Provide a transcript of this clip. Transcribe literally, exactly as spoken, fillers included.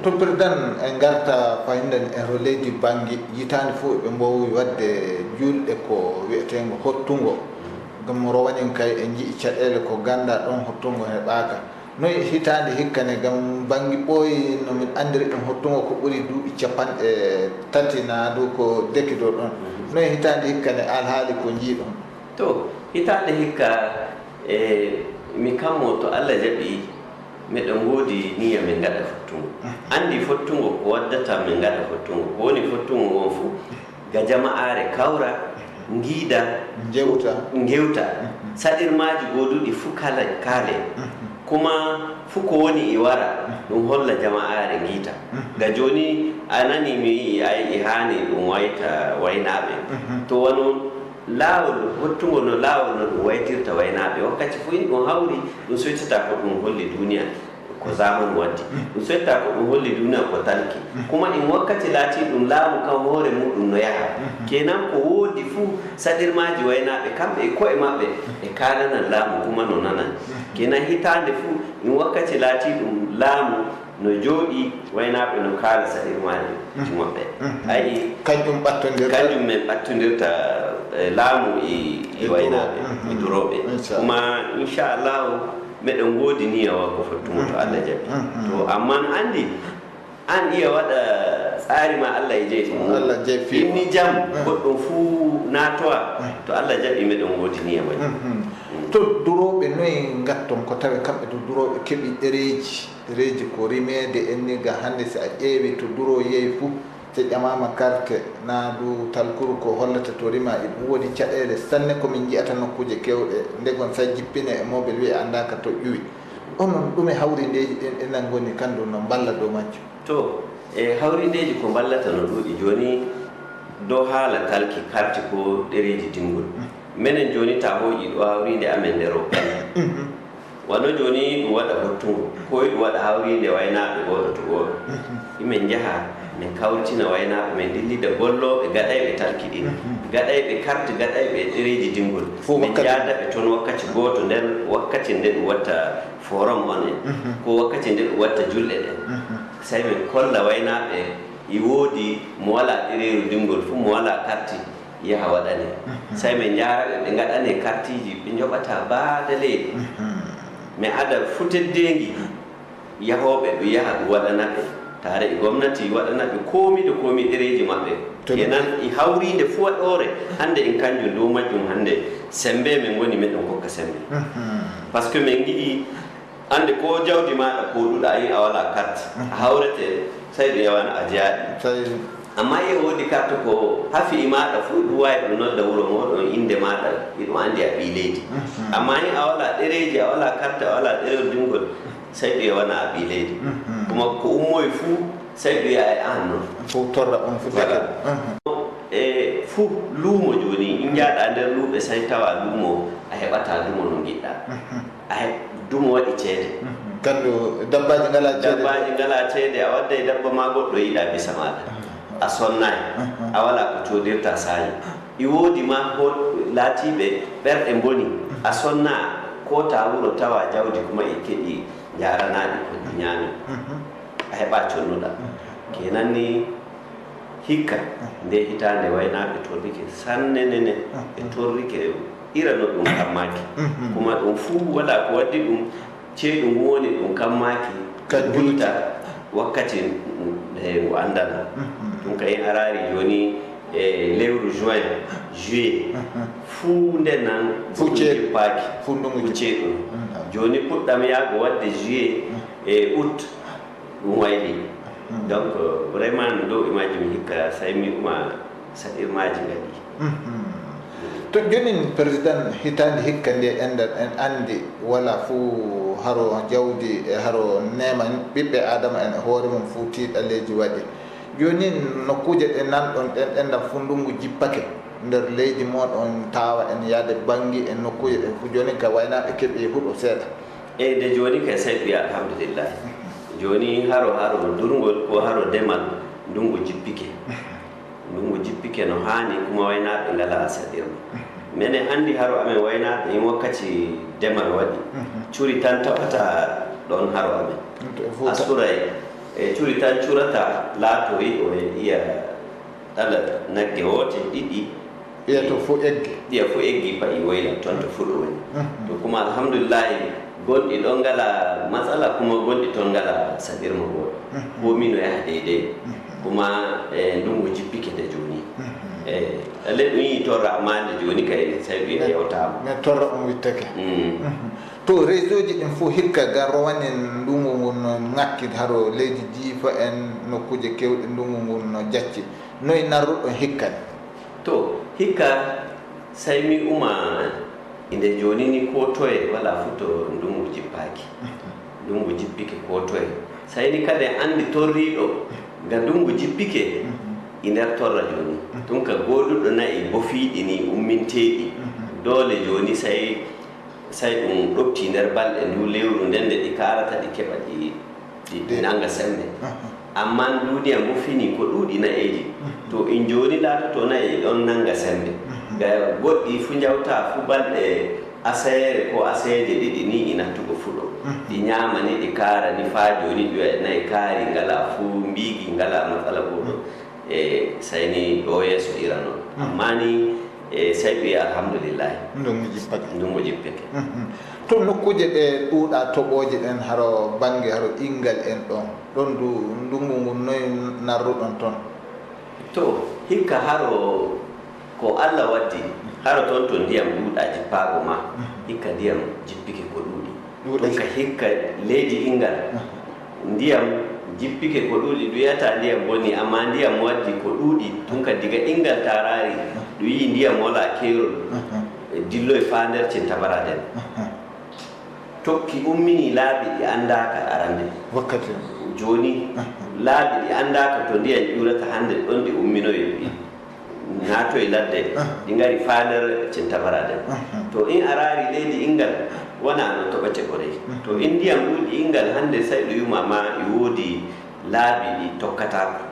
To président en ngarta fayinden e ho leydi Banngi, yitaande fof ɓe mboowi waɗde juulɗe ko wiyeteengo hottungo. Ngam rowanin kay en nji'i caɗeele ko gannda ɗon hottungo heɓaaka. Noy hitaande hikka ne ngam Banngi ɓooyi no min anndiri ɗum hottungo ko ɓuri duuɓi capanɗe tati naa du ko dekido ɗon. Noy hitaande hikka ne alhaali ko njiiɗon? To, hitaande hikka e mi kammo to Allah jaɓi meɗen ngoodi niyya min ngaɗa fottungo. Anndi fottungo ko waddata min ngaɗa fottungo. Ko woni fottungo ngon fuu ga jama'aare kawra, ngiida, Njewta. Ngewta. Saɗirmaaji gooduɗi fuu kala kaale. Kuma fuu ko woni e wara ɗum holla jama'aare ngiita. Ga jooni a nani mi wi'i ay e haani ɗum wayta waynaaɓe. To wano laawol hottungo no laawol no ɗum waytirta waynaaɓe. Wakkati fuu in ɗum hawri ɗum soytata ko ɗum holli duuniya ko zamanu waddi. Ɗum soytata ko ɗum holli duuniya ko talki. Kuma in wakkati laati ɗum laamu kan hoore muɗum no yaha. Kenan ko woodi fuu saɗirmaaji waynaaɓe kamɓe e ko'e maɓɓe e kaalanan laamu kuma no nanan. Kenan hitaande fuu in wakkati laati ɗum laamu no jooɗi waynaaɓe no kaala saɗirmaaji maɓɓe. Ayi, kanjum ɓattondirta. Kanjum men ɓattondirta eh, laamu e e waynaaɓe e durooɓe. Kuma inchallahu meɗen ngoodi niya wakko fottumo to Allah jaɓi. To amma no anndi an iya waɗa tsari ma Allah e jeyi mo Allah jeyi fii inni jam goɗɗum fuu naatowa to Allah jaɓi meɗen ngoodi niya waɗi. To durooɓe noy ngatton ko tawe kamɓe to durooɓe keɓi ɗereeji ɗereeji ko rimeede enni ga hannde si a ƴeewi to duro yehi fuu si ƴamaama karte naa du talkuru ko hollata to rima iɗum woodi caɗeele sanne ko min nji'ata nokkuuje kewɗe ndegon sa jippine e mobel wi'e anndaaka to ƴuwi. Onon ɗume hawrindeeji ɗin ɗinan ngoni kan ɗum no mballa dow majjum? To e hawrindeeji ko mballata no ɗuuɗi jooni dow haala talki karti ko ɗereeji dingol. Menen jooni ta hooƴi ɗo hawriinde amen nder o wano jooni ɗum waɗa hottungo ko ɗum waɗa hawriinde waynaaɓe gooto to gooto. Imen njaha min kawritina waynaaɓe men ndillida gollooɓe gaɗayɓe talki ɗin gaɗayɓe karte gaɗayɓe ɗereeji dingol. Min njaada ɓe toon wakkati gooto nder wakkati nde ɗum watta forum on en ko wakkati nde ɗum watta julɗe ɗen. Sey min kolla waynaaɓe e woodi mo walaa ɗereeru dingol fuu mo walaa karti yaha waɗane. Sey min njaara ɓe ɓe ngaɗane kartiiji ɓe njoɓata baada leydi. Mi ada fuu teddeengi yahooɓe ɗum yaha ɗum waɗana ɓe taare e gomnati waɗana ɓe koomi ɗo koomi ɗereeji maɓɓe. Kenan e hawriinde fuu waɗoore hannde en kanjum dow majjum hannde semmbe men ngoni meɗen kokka semmbe. Par ce que min ngiɗi annde ko jawdi maaɗa kooduɗa in a walaa karte a hawrete sey ɗum yawana a jeyaɗi. Amma e woodi karte ko hafi e maaɗa fuu ɗum waawi ɗum nodda wuro mooɗon innde maaɗa iɗum anndi a ɓii leydi. Amma in a walaa ɗereeji a walaa karte a walaa ɗerewol dingol sey ɗum yawana a ɓii leydi. Kuma ko ummoyi fuu sey ɗum yaha e an noon. Fof torra on fof. E fuu luumo jooni in njaaɗa nder luuɓe sey tawa luumo a heɓata luumo no ngiɗɗa. A he- dumo waɗi ceede. Kandu dabbaaji ngalaa ceede. Dabbaaji ngalaa ceede a wadday dabba ma goɗɗo yiɗa bisa maaɗa a sonnaay a walaa ko coodirta saayi i woodi ma ko laatiiɓe ɓerɗe mboni a sonnaa ko ta wuro tawa jawdi kuma e keɗi njaranaaɗi ko ɗi ñaami a heɓa connuɗa kenan ni hikka nde hitaande waynaaɓe torrike sanne nene ɓe torrike ira no ɗum kammaaki kuma ɗum fuu wala ko waddi ɗum ceeɗu ngu woni ɗum kammaaki ka juuta wakkati he ngu anndana ɗum kay araari jooni e lewru juin juillet fuu nde nan fuu ceeɗu jippaaki fuu ndungu ceeɗu jooni puɗɗam yaago wadde juillet e août ɗum wayli donc vraiment no dow e majjum hikka say mi uma saɗirmaaji ngaɗi. To jonin président hitaande hikka nde enɗen en anndi wala fuu haro jawdi e haro neema ɓiɓɓe aadama en e hoore mum fuu tiiɗaleeji waɗi. Jonin nokkuuje ɗe nanɗon ɗen enɗam fuu ndunngu jippake nder leydi mon on tawa en yaade banngi e nokkuuje ɗen fuu jonin ka waynaaɓe keɓi huɗo seeɗa. Eyi nde jooni kay sey ɓiya alhamdulillahi jooni haro haro durngol ko haro demal ndunngu jippike. Ndunngu jippike no haani kuma waynaaɓe ngalaa saɗirma. Menen anndi haro amen waynaaɓe in wakkati demal waɗi. Curi tan tawata ɗoon haro amen. A suray E curi tan curata, laatoyi o e iya ɗala nagge woote, ɗiɗi. Ɓiya to fo eggi. Ɓiya fo eggi, pa'i woyla ton to fuɗo woni. Mhm. To kuma alhamdulillahi, gonɗi ɗon ngala matsala, kuma gonɗi ton ngala saɗirma goɗɗo. Mhm. Komi no yaha deydey. Mhm. Kuma, e, ndungu jippike nde jooni. Mhm. E, ɗalle ɗum yi torra, amma nde jooni kay, sai ɗum yewtaama. Mais torra on wittake. Mm. Mhm. To réseau ji ɗin fof hikka ga rowani ndungu ngun no ŋakki haro leydi Jiifa en nokkuuje kewɗe ndungu ngun no jacci. Noy narruɗon hikka ni? To, hikka sai mi uma inde jooni ni ko toye wala fu to ndungu jippaaki. Mhm. Ndungu jippike ko toye. Sai ni kadi en andi torriiɗo ga ndungu jippike Mhm. i nder torra jooni. Mhm. Tun ka gooduɗo na'i bofiiɗi ni umminteeɗi. Mhm. Doole jooni sai Sai ɗum ɗofti nder balɗe ndu lewru nden nde ɗi kaarata ɗi keɓa ɗi, ɗi, ɗi nanga sembe. Aha. Amma ndu ndiyam mbo fini ko ɗuuɗi na'eeji. Mhm. To in jooni laatoto na'e ɗon nanga sembe. Mhm. Ga goɗɗi fu njawta fu balɗe aseere ko aseeje ɗiɗi ni i nattugo fuɗo. Mhm. Ɗi nyaama ni ɗi kaara ni faa jooni ɗuwe na'i kaari ngala fu mbiigi ngala matsala goɗɗo. Mhm. E sai ni ɗo yeeso ira non. Mhm. Amma ni, e sai ɓe alhamdulillahi. Ndungu jippake. Ndungu jippake. Mhm. To nokkuuje ɗe ɗuuɗa toɓooje ɗen haro bannge haro inngal en ɗon. Ɗon du ndungu ngun noy narruɗon ton? To hikka haro ko Allah waddi, haro ton to ndiyam ɗuuɗa jippaago ma, Mhm. hikka ndiyam jippike ko ɗuuɗi. Ɗuuɗa. Ɗum ka hikka leydi inngal. Mhm. Ndiyam jippike ko ɗuuɗi, ɗum wiyata ndiyam bonni, amma ndiyam waddi ko ɗuuɗi. Ɗum ka diga inngal taaraari, Mhm. ɗum yi'i ndiyam wala keerol, Mhm. e dilloy faa nder cintabaraden. Mhm. Tokki ummini laabi ɗi anndaaka arande. Wakkati. Jooni, Mhm. laabi ɗi anndaaka to ndiyam ƴuurata hannde ɗon ɗi umminoyi. Mhm. Naatoy ladde, Ah. ɗi ngari faa nder cintabaraden. Ah, ah. To in araari leydi inngal, wona no toɓete ko dey. Ah. To in ndiyam ɗuuɗi inngal hannde, sai ɗum yuma ma e woodi laabi ɗi tokkataako.